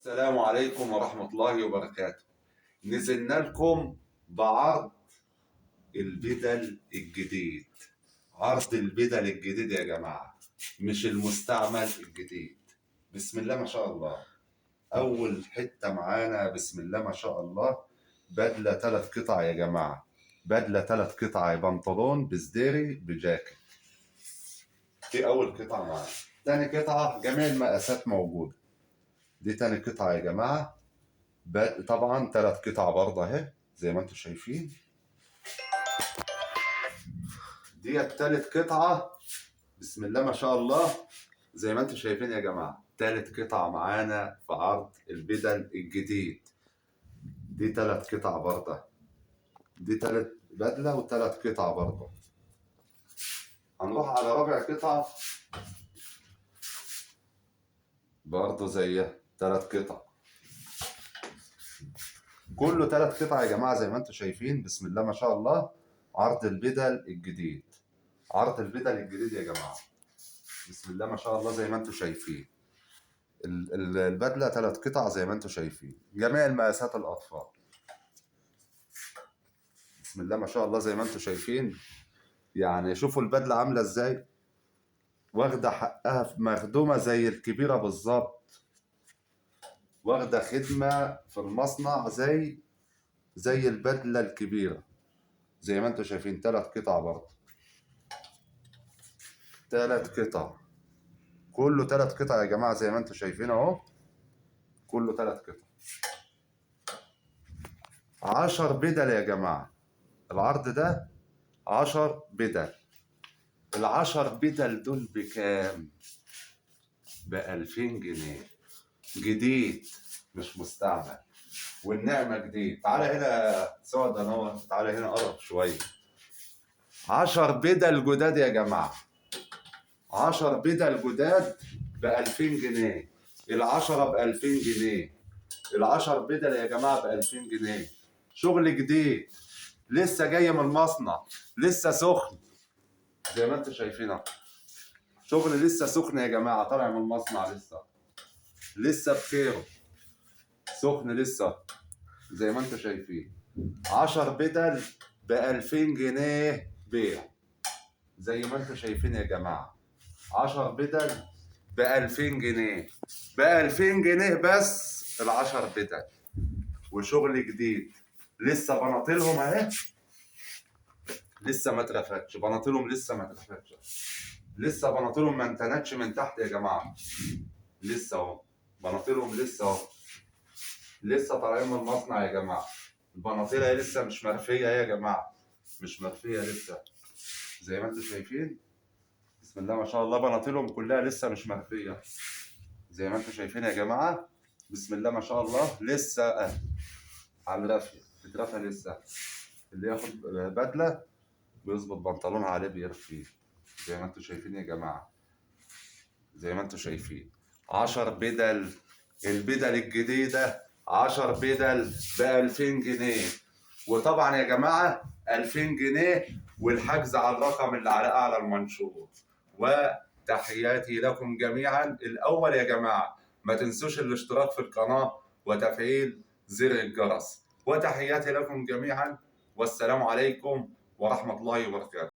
السلام عليكم ورحمة الله وبركاته. نزلنا لكم بعرض البدل الجديد، عرض البدل الجديد يا جماعة، مش المستعمل الجديد. بسم الله ما شاء الله. أول حتة معانا بسم الله ما شاء الله بدلة 3 قطع يا جماعة، بدلة 3 قطع، بنطلون بزديري بجاكيت. دي أول قطعة معانا. تاني قطعة جميع المقاسات موجودة، دي تاني قطعة يا جماعة. طبعا 3 قطع برضه اهي زي ما انتم شايفين. دي التالت قطعة بسم الله ما شاء الله زي ما انتم شايفين يا جماعة، تالت قطعة معانا في عرض البدل الجديد. دي 3 قطع برضه، دي تالت بدلة وتلات قطع برضه. هنروح على رابع قطعة برضه زيها، 3 قطع، كله 3 قطع يا جماعة زي ما انتم شايفين بسم الله ما شاء الله. عرض البدل الجديد، عرض البدل الجديد يا جماعة بسم الله ما شاء الله زي ما انتم شايفين. البدلة 3 قطع زي ما انتم شايفين، جميع المقاسات الأطفال بسم الله ما شاء الله زي ما انتم شايفين. يعني شوفوا البدلة عاملة ازاي، واخدة حقها، مخدومة زي الكبيرة بالظبط، واخدة خدمة في المصنع زي البدلة الكبيرة زي ما انتم شايفين. 3 قطع برضه، 3 قطع، كله 3 قطع يا جماعة زي ما انتم شايفين اهو، كله 3 قطع. 10 بدل يا جماعة، العرض ده 10 بدل. ال10 بدل دول بكام؟ ب2000 جنيه، جديد مش مستعمل، والنعمة جديد. تعالى هنا سعد انور، تعالى هنا قرب شوية. 10 بدل جداد يا جماعة، 10 بدل جداد ب2000 جنيه، ال10 ب2000 جنيه، ال10 بدل يا جماعة ب2000 جنيه. شغل جديد لسه جاي من المصنع، لسه سخن زي ما انتم شايفين، شغل لسه سخن يا جماعة، طالع من المصنع لسه بخيره، سخن لسه زي ما انتم شايفين. 10 بدل ب2000 جنيه بيع زي ما انتم شايفين يا جماعة. 10 بدل ب2000 جنيه، ب2000 جنيه بس ال10 بدل، وشغل جديد لسه بناطيلهم اهي، لسه ما اترفتش بناطيلهم، لسه ما اترفتش، لسه بناطيلهم ما انتنتش من تحت يا جماعة، لسه اهو بناطيلهم، لسه اهو، لسه طالعين من المصنع يا جماعة. البناطيل اهي لسه مش مرفيه اهي يا جماعة، مش مرفيه لسه زي ما انتم شايفين بسم الله ما شاء الله. بناطيلهم كلها لسه مش مرفيه زي ما انتم شايفين يا جماعة بسم الله ما شاء الله، لسه اهي على الرفيه، بتترفع لسه. اللي ياخد بدله بيظبط بنطلونها عليه بيرفيه زي ما انتم شايفين يا جماعة، زي ما انتم شايفين. 10 بدل، البدل الجديدة 10 بدل ب2000 جنيه. وطبعا يا جماعة 2000 جنيه، والحجز على الرقم اللي على اعلى المنشور. وتحياتي لكم جميعا. الاول يا جماعة ما تنسوش الاشتراك في القناة وتفعيل زر الجرس. وتحياتي لكم جميعا، والسلام عليكم ورحمة الله وبركاته.